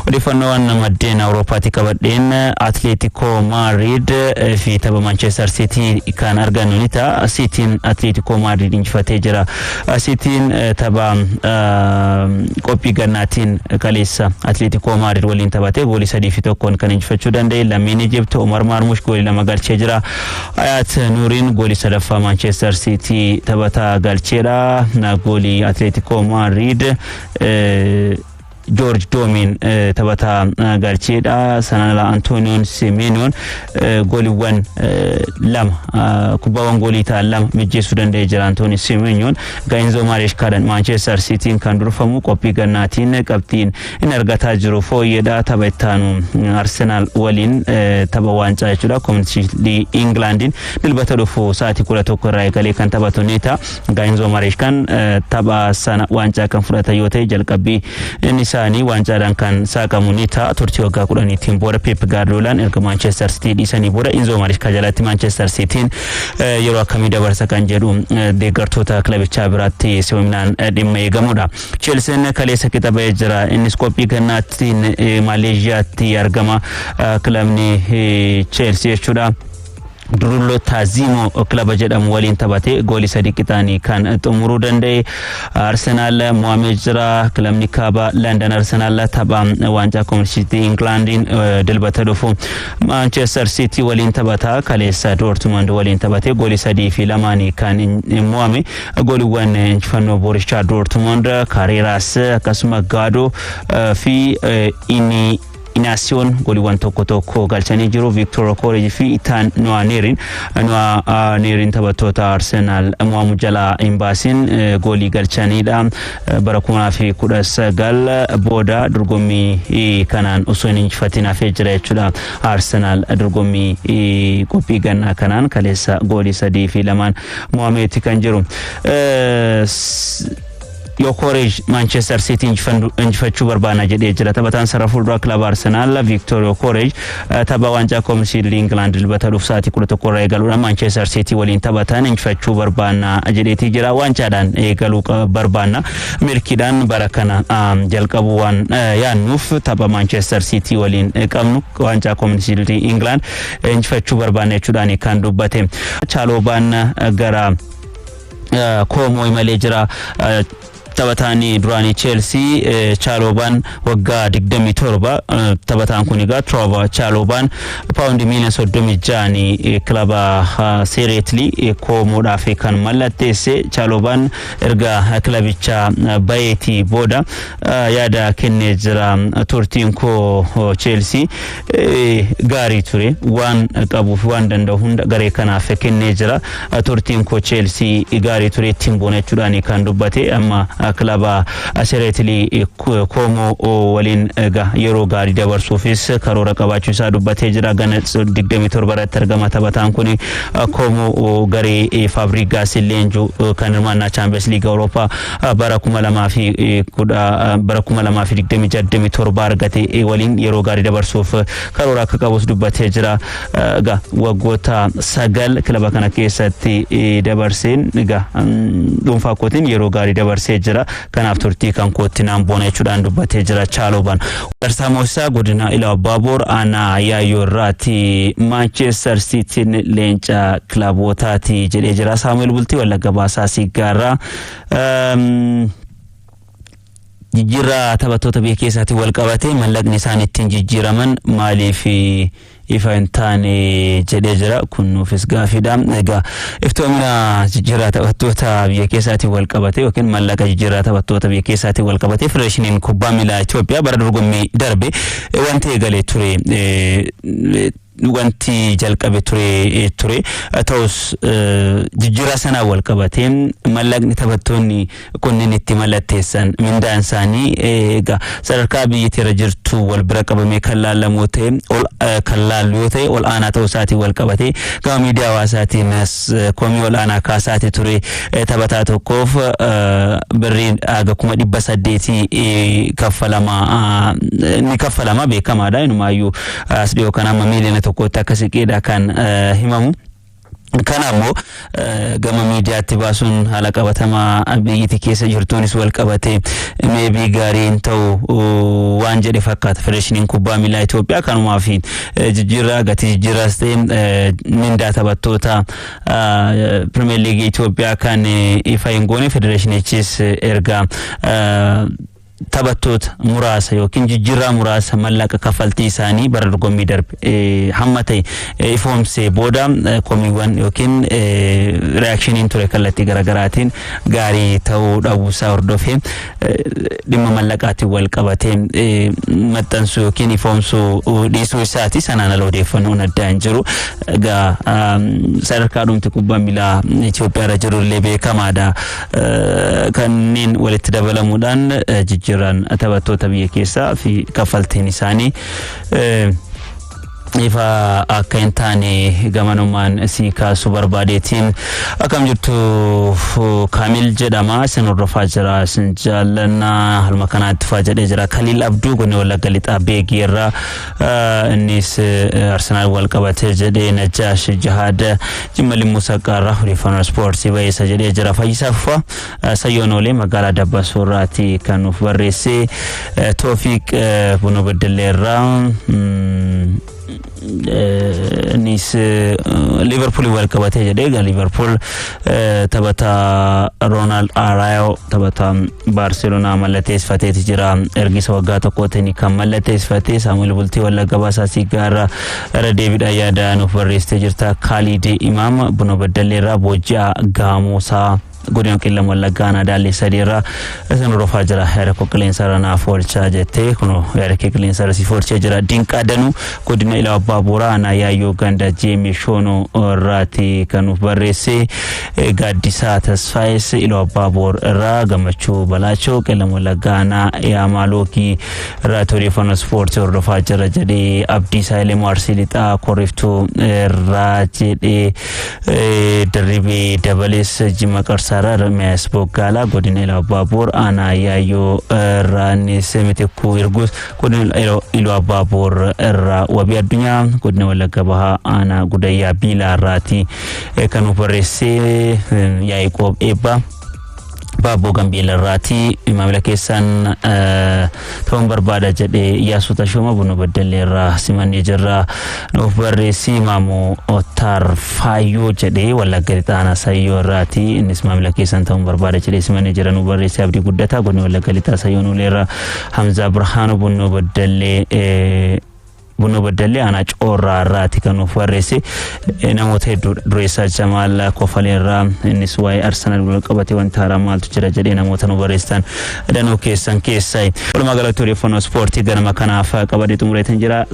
Odeeffannoowwan maddeen Awuroopaatti qabadheen Atleetikoo Maadriid fi tapha Manchester City kan argannu ni ta'a. Siitiin Atleetikoo Maadriid injifatee jira. Siitiin tapha qophii gannaatiin kaleessa Atleetikoo Maadriid waliin taphatee goolii 3-1 kan injifachuu danda'e. Lammiin Ijipt Omar Marmush goolii 2 galchee jira. Ayaat Nuuriin goolii sadaffaa Manchester City taphataa galcheedha. Goolii Atleetikoo Maadriid George Doomin taphataa galcheedha. Sanaan ala Antooniyoon Semeeniyoon gooliiwwan 2, kubbaawwan goolii ta'an 2 mijjeessuu danda'ee jira. Antoonii Semeeniyoon Enzo Mareeshkaadhaan Manchester Cityin kan durfamu qophii gannaatiin qabxiin inni argataa jiru fooyyeedha. Tapha ittaanu Arsenaal waliin tapha waancaa jechuudha. Community Shield Ingilaandiin Dilbata dhufu sa'aatii 11 irraa eegalee kan taphatu ni ta'a. Enzo Mareeshkaan tapha sana waancaa kan fudhatan yoo ta'e, jalqabbii inni isaanii waancaadhaan kan saaqamu ni ta'a. Turtii waggaa 10tiin booda, Pep Guardiolaan erga Manchester City dhiisanii booda, Enzo Mareeshkaa jalatti Manchester Cityin yeroo akkamii dabarsa kan jedhu deeggartoota kilabichaa biraatti si'oominaan dhimma eegamudha. Chelsean kaleessa qixa ba'ee jira. Innis qophii gannaattiin Maaleeshiyaatti argama. Kilabni Chelsea jechuudha. Durullo Taazimo kilaba jedhamu waliin taphate goolii 3 qixaanii kan xumuruu danda'e. Arsenaal mo'amee jira. Kilabni kaaba London Arsenaal tapha waancaa Community Ingilaandiin Dilbata dhufu Manchester City waliin taphata. Kaleessa Dortmund waliin taphate goolii 3-2 kan mo'ame. Gooliiwwan injifannoo Borussia Dortmund Kareeraas, akkasuma Gaadoo fi inni Inaasiyoon gooliiwwan tokko tokko galchanii jiru. Victor Okorej fi Itaan Nuwaneeriin taphattoota Arsenaal mo'amu jalaa hin baasin goolii galchanidha. Bara 2019 booda dorgommii kanaan osoo hin injifatin hafee jira jechuudha. Arsenaal dorgommii qophii gannaa kanaan kaleessa goolii 3-2 mo'ameeti kan jiru. Yokoreej Manchester City injifachuu barbaana jedhee jira. Taphataan sarara fuulduraa kilaba Arsenaal Victor Yokoreej tapha waancaa Community England Dilbata dhufu sa'aatii 11 irraa eegaluudhaan Manchester City waliin taphatan injifachuu barbaana jedheetii jira. Waancaadhaan eegaluu barbaanna. Milkiidhaan bara kana jalqabuu waan yaannuuf tapha Manchester City waliin qabnu waancaa Community England injifachuu barbaanna jechuudhaan kan dubbate. Chaaloobaan gara Koomoo imalee jira. Taphataan duraanii Chelsea Chaalobaan waggaa 27, taphataan kun egaa Trevor Chaalobaan paawundii miiliyoona 36 kilaba Seereetli Koomoodhaaf kan mallatteesse. Chaalobaan erga kilabicha bayeetii booda yaada kennee jira. Turtiin koo Chelsea gaarii ture, waan qabuuf waan danda'u hunda garee kanaaf kennee jira. Turtiin koo Chelsea gaarii ture, ittiin boona jechuudhaan kan dubbate. Amma kilaba Sereetilii Koomoo waliin yeroo gaarii dabarsuufis karoora qabaachuu isaa dubbatee jira. Gana 27 irratti argama taphataan kun. Koomoo garee Faabrigaas leenjuu kan hirmaannaa Champions League Awurooppaa bara 2010, bara 2026 argate waliin yeroo gaarii dabarsuuf karoora akka qabus dubbatee jira. Egaa waggoota 9 kilaba kana keessatti dabarseen egaa dhuunfaa kootiin yeroo gaarii dabarsee jira. Kanaaf turtii kan kootti naan boona jechuudhaan dubbatee jira Chaalobaan. Garsaa Moosisaa godina Ilaa Abbaaboor aanaa Yaayyoo irraati Manchester Cityin leenca kilabootaati jedhee jira. Saamu'eel Bultii Wallagga Baasaa Siggaarraa. Jijjiirraa taphattoota biyya keessaatiin wal qabate mallaqni isaan ittiin jijjiiraman maaliif ifa hin taane jedhee jira. Kun nuufis gaafiidha. Egaa iftoomina jijjiirraa taphattoota biyya keessaatiin wal qabate yookiin mallaqa jijjiirraa taphattoota biyya keessaatiin wal qabate, Federeeshiniin Kubbaa Miilaa Itoophiyaa bara dorgommii darbe wanti eegalee ture, wanti jalqabe ture. Ta'us jijjiirraa sanaan wal qabatee mallaqni taphattoonni kunneen itti mallatteessan, mindaan isaanii egaa sadarkaa biyyattii irra jirtu wal bira qabamee kan laallamu ta'e ol kan laallu yoo ta'e ol aanaa ta'uu isaatiin wal qabatee gama miidiyaa hawaasaatiin komii ol aanaa kaasaati ture. Taphataa tokkoof birrii haga 800,000 kaffalama, ni kaffalama, beekamaadha. Inumaayyuu as dhiyoo kan amma 1 miiliyoona akka siqeedha kan himamu. Kana ammoo gama miidiyaatti baasuun haala qabatamaa biyyatti keessa jirtuunis wal qabatee maybe gaarii hin ta'u waan jedhe fakkaata Federeeshiniin Kubbaa Miilaa Itoophiyaa. Kanumaa fi jijjiirraa gatii jijjiirraas ta'e mindaa taphattoota Pirimeer Liigii Itoophiyaa kan ifa hin goone. Federeeshinichis erga taphattoota muraasa yookiin jijjiirraa muraasa mallaqa kaffaltii isaanii bara dorgommii darbe hamma ta'e ifoomsee booda komiiwwan yookiin reactioniin ture kallattii garaagaraatiin gaarii ta'uu dhabuusaa hordofee dhimma mallaqaatiin wal qabatee maxxansuu yookiin ifoomsuu dhiisuu isaati. Sanaan ala odeeffannoon addaa hin jiru. Egaa sadarkaa dhumti kubbaa miilaa Itoophiyaa irra jiru illee beekamaadha. Kanneen walitti dabalamuudhaan jijjiirraan taphattoota biyya keessaa fi kaffaltiin isaanii ifa akka hin taane gamanummaan si kaasuu barbaadeetiin. Akkam jirtu, Kaamil jedhama, isin hordofaa jira, isin jaallannaa, haluma kanaatti faa jedhee jira. Kaliil Abduu godina Wallagga Lixaa Beegii irraa, innis Arsenaal wal qabatee jedhee. Najjaash Jahaad Jimma Limmuu Saqqaarraa odeeffannoo ispoortii bayeessa jedhee jira. Fayyisaa Fufaa Sayyoon Oolee magaalaa Dabbasoorraati kan nuuf barreesse. Toofiq Bunoo Beddellee irraa, innis Liverpool wal qabatee jedhee. Egaa Liverpool taphataa Roonaald Araayo, taphataa Baarseloonaa mallatteessifateeti jira. Ergisa waggaa tokkootiin kan mallatteessifatee. Saamu'eel Bultii Wallagga Baasaa Sigaarraa irra deebiidhaan yaada nuuf barreessitee jirta. Kaalid Imaam Bunoo Baddallee irraa, Boojji'aa Gaamosaa godina Qillam Wallaggaa aanaa Daallee 3 irraa isin hordofaa jira, yaada koo qilleensa irra naaf oolchaa jettee, kun yaada kee qilleensa irra siif oolchee jira. Dinqaa Danuu godina Ilaa Abbaa Booraa aanaa Yaayyoo ganda Jeeme Shoonoo irraati kan nuuf barreesse. Gaaddisaa Tasfaayes Ilaa Abbaa Boor irraa, Gammachuu Balaachoo Qillam Wallaggaa aanaa Yaamaalookii irraati odeeffannoo ispoortii hordofaa jira jedhee. Abdiisaa Elemoo Arsii Lixaa Korriftuu irraa jedhee. Dirribee Dabalees Jimma Qarsaarraa, Ermiyaas Boggaalaa godina Iluu Abbaaboor aanaa Yaayyoo irraa, innis Mitikkuu Irguus godina Iluu Abbaaboor irraa, Wabii Addunyaa godina Wallagga Bahaa aanaa Gudayyaa Biilaa irraati kan nuuf barreessee. Yaa'iqoob Eebbaa Baabboo Gambeela irraati maamila keessan ta'uun barbaada jedhee. Iyyaasuu Tashooma Buna Baddallee irraa simannee jirra, nuuf barreessi. Maamoo Ottaar Faayyoo jedhee Wallagga Lixaanaa Sayyoo irraati, innis maamila keessan ta'uun barbaada jedhee simannee jira, nuuf barreessi. Abdii Guddataa godina Wallagga Lixaa Sayyoo Nuulee irraa, Hamzaa Birhaanuu Bunnoo Baddallee aanaa Coorraa irraati kan nuuf barreesse. Namoota hedduudha. Dureessaa Jamaal Kofalee irraa, innis waa'ee Arsenaal wal qabatee wanta haaraa maaltu jira jedhee. Namoota nu barreessitan danuu keessan keessaa. Walumaa galatti odeeffannoo ispoortii ganama kanaaf qabadee xumureetan jira.